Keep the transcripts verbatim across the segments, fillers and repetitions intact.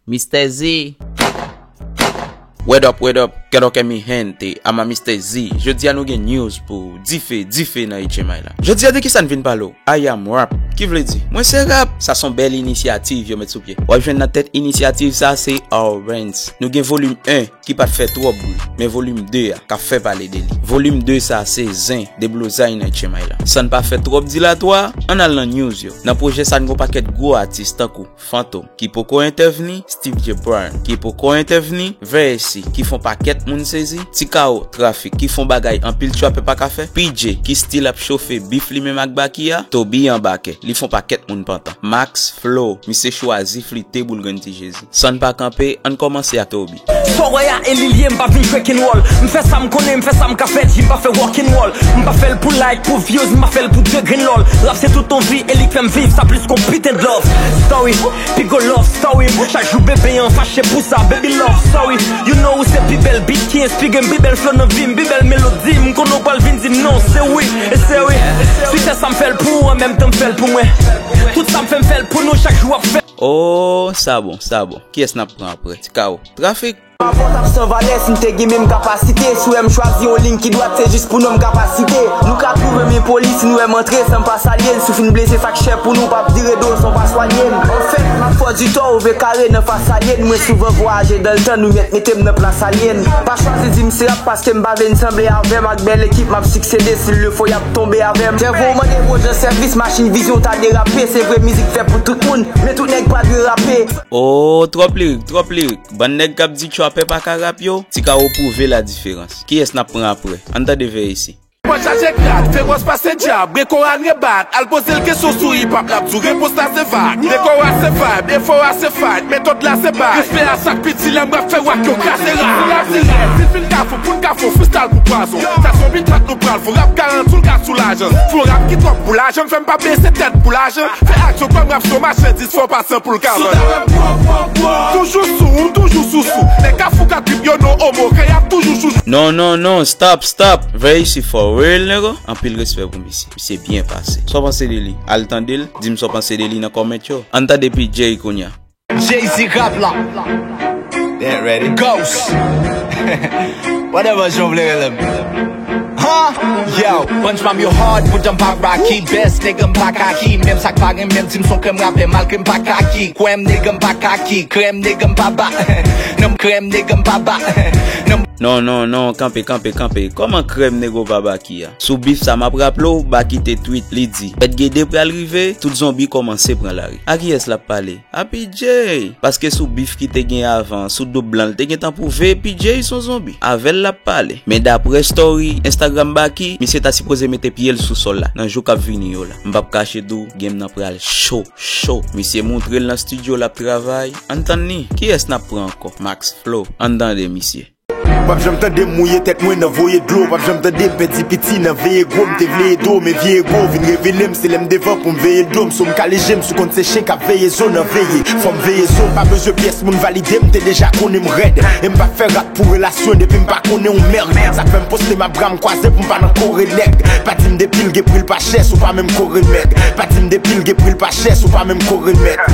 Mister Z. What up, what up, que lo que mi gente, ama Mister Z. Jodi a nou gen news pou dife, dife nan H M I la. Jodi a de kisa n vin pale w? I am rap. Ki vle di, mwen se rap. Sa se yon bèl inisyativ yo met sou pye. W ap jwenn nan tèt inisyativ sa se Orange. Nou gen volim en ki pa t fè twòp bri, men volim de a k ap fè pale de li. Volim de sa se zen, deblozay nan H M I la. San n pa fè twòp dilatwa, ann al nan news yo. Nan pwojè sa n gen yon pakèt gwo atis tankou Fantom, ki poko entèvni, Steve J Brown, ki poko entèvni, Versi, ki fè yon pakèt moun sezi, Ti Kawo, Trafik, ki fè yon bagay anpil trapè pa ka fè, P J, ki still ap chofe bif li menm ak Baky a, Toby anbake, li fè yon pakèt moun pantan. Max Flow, misye chwazi flite boul grenn Ti Jezi. San n pa kanpe, ann kòmanse ak Toby. Sa w wè a, e li l ye, m pa vin jwe kenwòl. M fè sa m konnen, m fè sa m ka fè, G, m pa fè rock'n'roll. M pa fè l pou like, pou views, m pa fè l pou de grenn lòl. Rap se tout yon vi, e li k fè m viv, sa plis k yon piten de love. Story, pi gwo love story. Chak jou bebe an fache pou sa, baby love, sorry. You know ou se pi bèl beat ki enspire m, pi bèl flow nan vi m, pi bèl melodi. M konnen w pral vin di m non, se wi, e se wi. Si se sa m fè l pou ou, an menm tan m fè l pou mwen. Tout sa m fè, m fè l pou nou, chak jou ap fè. Oh, sa bon, sa bon. Kiyès n ap pran apre? Ti Kawo. Trafik. Avan w t ap san valè, si m te gen menm kapasite, si w wè m chwazi yon liy ki dwat, se jis pou nonm kapasite. Nou ka twouve m enpoli si nou wè m antre san m pa salye l, si w fin blese sa k chè pou nou, p ap vire do l san w pa swanye l. Anfèt, m ap fè w di tò, ou vle kare nan fas alyen, mwen souvan vwayaje dan letan, nou mèt mete m nan plas alyen. Pa chwazi di m se rap paske m pa vle n sanble avè m, ak bèl ekip m ap siksede, si l le fo y ap tonbe avè m. Sèvo w mande gwo jan sèvis, machin vizyon w ta derape, se vre mizik fè pou tout moun, men tout nèg pa dwe rape. Oh, twòp lirik, twòp lirik. Bann nèg k ap di trapè pa ka rap yo, Ti Kawo pwouve la diferans. Kiyès n ap pran apre? Ann tande Versi. Mwen chaje grad, feròs pase dyab, Reko a rebat, al poze l kesyon sou hip hop, l ap di w repons la se vag. Dekò a se vibe, efò a se fight, metòd la se bay. Respè a sa k piti, lè m rap fè wak yo kraze ray. Si rap dirèk, si fin kafou, pou n kafou, freestyle pou pwazon. Sa se yon beat trap nou pral fè, rap garanti w ka sou lajan. Fè yon rap ki twòp pou lajan, fè m pa bese tèt pou lajan. Fè aksyon kòm rap se yon machandiz, fò w pase anpoul kabann. Toujou sou, toujou sou sou. Nèg kafou ka trip yo non omo, kè y ap toujou chouchou. Non, non, non, stop, stop. Versi for real, nègo. Anpil respè pou misye. Misye byen pase. Sa w panse de li? Al tande l, di m sa w panse de li nan kòmant yo. Ann tande P J kounye a. Jay-Z rap la. Yeah, ready. Ghost. Whatever jan w vle rele m. Huh? Yo, punch pa m yo hard, poutan m pa Rocky. Best nigga m pa kaki. Menm sa k pa renmen m di m se yon krèm rapè, malgre m pa kaki. Kwè m nigga m pa kaki. Krèm nigga m pa ba. Non, krèm nigga m pa ba. Non, non, non, kanpe, kanpe, kanpe. Kòman krèm nègo pa Baky a? Sou bif sa m ap raple w, Baky te tweet, li di, Bèt Gede pral rive, tout zonbi kòmanse pran lari. A kiyès l ap pale? A P J! Paske sou bif ki te gen avan, sou do blan, l te gentan pwouve P J se yon zonbi. Avè l l ap pale. Men daprè story Instagram Baky, misye ta sipoze mete pye l sou sòl la, nan jou k ap vini yo la. M p ap kache di w, game nan pral cho, cho. Misye moutre l nan studio l ap travay. Ann tann li. Kiyès n ap pran ankò? Max Flow. Ann tande misye. W ap janm tande m mouye tèt mwen nan voye dlo. W ap janm tande m pèdi piti nan veye gwo. M te vle ede w, men vye ego vin revele m. Se lè m devan pou m veye do m. So m kale je m sou konn se chen k ap veye zo nan veye. Fò m veye zo, pa bezwen pyès moun valide m, te deja konnen m rèd. E m pa fè rap pou relasyon depi m pa konnen w mèg. Sa k fè m poste m ap bra m kwaze pou m pa nan kore nèg. Pa di m depi l gen pri l pa chè, si w pa menm kore mèg. Pa di m depi l gen pri l pa chè, si w pa menm kore mèg.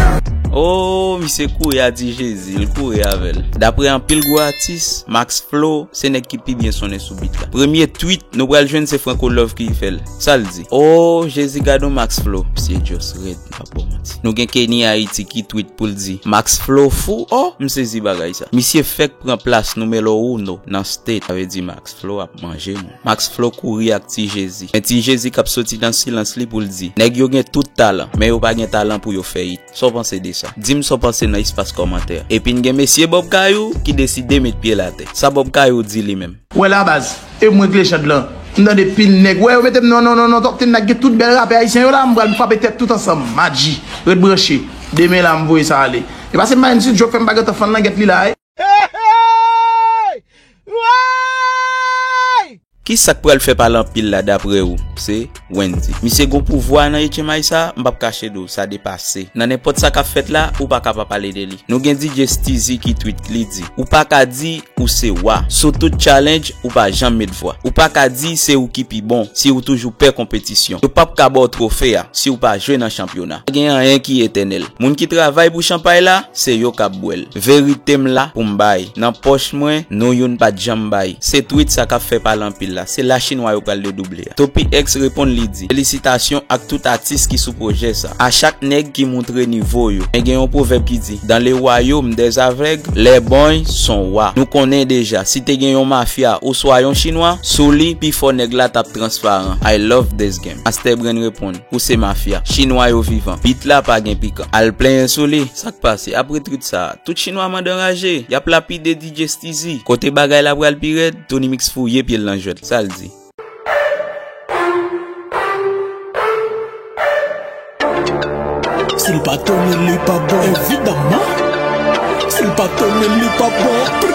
Oh, misye kouri a Ti Jezi, l kouri avè l. Daprè anpil gwo atis, Max Flow se nèg ki pi byen sonnen sou beat la. Premye tweet nou pral jwenn se Franco Love ki fè l. Sa l di? Oh, Jezi, gad on Max Flow. Misye just rèd, m p ap ba w manti. Nou gen Kenny Haiti ki tweet pou l di, Max Flow fou, oh, m sezi bagay sa. Misye fèk pran plas nimewo uno nan state, sa vle di Max Flow ap manje moun. Max Flow kouri ak Ti Jezi. Men Ti Jezi k ap soti nan silans li pou l di, nèg yo gen tout talan, men yo pa gen talan pou yo fè hit. Sa w panse de sa? Di m sa w panse nan espas kòmantè a. Epi n gen mesye Bob Kayou ki deside met pye l atè. Sa Bob Kayou di li menm? Wè la baz, e mwen k lejand lan. M tande pil nèg. Wè yo mete m non, non, non, non, top ten la gen tout bèl rapè ayisyen yo la, m pral frape tèt tout ansanm. Madji, ret branche. Demen la m voye sa ale. E pase m pa yon ti djòk fè m pa gentan fann langèt li la, e. Hey, hey! Woy! Ki sa k pral fè pale anpil la daprè ou? Se Wendy. Misye gon pouvwa nan H M I sa, m p ap kache di w, sa depase. Nan nenpòt sa k ap fèt la, ou pa ka pa pale de li. Nou gen D J Steezy ki tweet, li di, ou pa ka di ou se wa. Sou tout challenge, ou pa janm met vwa. Ou pa ka di se ou ki pi bon, si ou toujou pè konpetisyon. Yo p ap ka ba w twofe a, si ou pa jwe nan chanpyona. Pa gen anyen ki etènèl. Moun ki travay pou chanpay la, se yo k ap bwè l. Verite m la pou m bay. Nan pòch mwen, nou youn pa t janm bay. Se tweet sa k ap fè pale anpil la. Se la chinwa yo pral redouble a. Topi X reponn, li di, felisitasyon ak tout atis ki sou pwojè sa. A chak nèg ki moutre nivo yo. Men gen yon pwovèb ki di, dans le royaume des aveugles, les bòny son wa. Nou konnen deja, si te gen yon mafya oswa yon chinwa, sou li, pifò nèg la t ap transparan. I love this game. Master Brain reponn, ou se mafya. Chinwa yo vivan. Beat la pa gen pikan. Al plenyen sou li. Sa k pase? Apre tweet sa, tout chinwa mande anraje. Y ap lapide D J Steezy. Kote bagay la pral pi rèd, Tony Mix fouye pye l nan jwèt. Sa l di? Si l pa Tony, li pa bon. Evidaman. Si l pa Tony, li pa bon.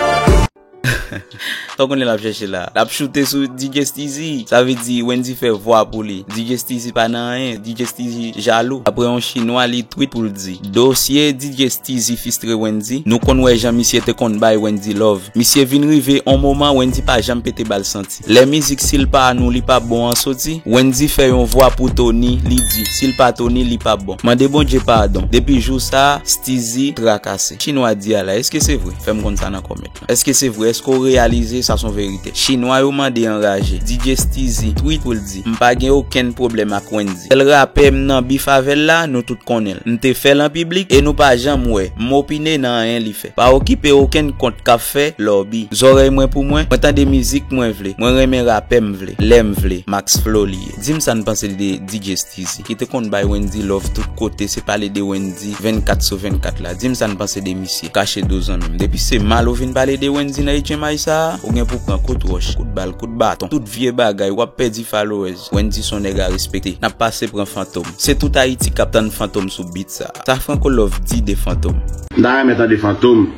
Sa w konnen l ap chèche la. L ap choute sou D J Steezy. Sa vle di Wendy fè vwa pou li. D J Steezy pa nan anyen. D J Steezy jalou. Apre yon chinwa, li tweet pou l di, dosye D J Steezy fistre Wendy, nou konn wè jan misye te konn bay Wendy love. Misye vin rive on moman Wendy pa janm pete bal santi. Lè mizik si l pa a nou li pa bon an soti, Wendy fè yon vwa pou Tony, li di, si l pa Tony, li pa bon. Mande Bondye padon. Depi jou sa a, Steezy trakase. Chinwa di a la, èske se vre? Fè m konn sa nan kòmant lan. Èske se vre? Èske w reyalize sa s on verite? Chinwa yo mande anraje. D J Steezy tweet pou l di, m pa gen okenn pwoblèm ak Wendy. Sèl rapè m nan bif avè l la, nou tout konnen l. M te fè l an piblik e nou pa janm wè m opine nan anyen li fè. Pa okipe okenn kont k ap fè lòbi. Zòrèy mwen pou mwen, mwen tande mizik mwen vle, mwen renmen rapè m vle, lè m vle. Max Flow li ye. Di m sa n panse de D J Steezy, ki te konn bay Wendy love tout kote, se pale de Wendy vennkat sou vennkat la. Di m sa n panse de misye. Kache do zanmi m. Depi se mal ou vin pale de Wendy nan H M I sa a, ou gen pou pran kout wòch, kout bal, kout baton. Tout vye bagay, w ap pèdi followers. Wendy s on nèg a respekte. N ap pase pran Fantom. Se tout Ayiti k ap tann Fantom sou beat sa a. Sa Franco Love di de Fantom? M ta renmen tande Fantom.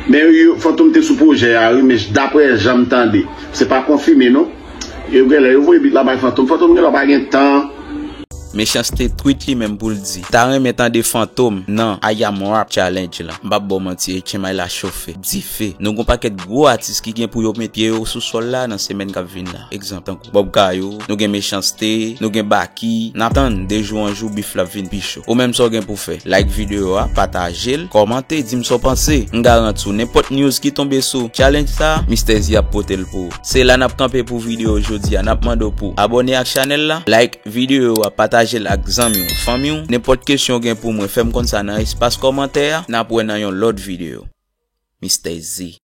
Men yo, Fantom te sou pwojè a, wi, men daprè jan m tande, se pa konfime, non. Yo genlè, yo voye beat la bay Fantom. Fantom genlè pa gen tan. Mechanste tweet li menm pou l di, ta renmen tande Fantom nan I Am Rap Challenge la. M p ap ba w manti, H M I la chofe. Dife. Nou gon pakèt gwo atis ki gen pou yo met pye yo sou sòl la nan semèn k ap vin la. Egzanp, tankou Bob Kayou, nou gen Mechanste, nou gen Baky. N ap tann de jou an jou bif la ap vin pi cho. Ou menm sa w gen pou fè? Like videyo a, pataje l, kòmante, di m sa w panse. M garanti w, nenpòt news ki tonbe sou challenge sa, Mister Z ap pote l pou ou. Se la n ap kanpe pou videyo jodi a. N ap mande w pou abòne ak chanèl la, like videyo a, pataje l ak zanmi w, fanmi w. Nenpòt kesyon w gen pou mwen, fè m konn sa nan espas kòmantè a. N ap wè nan yon lòt videyo. Mister Z.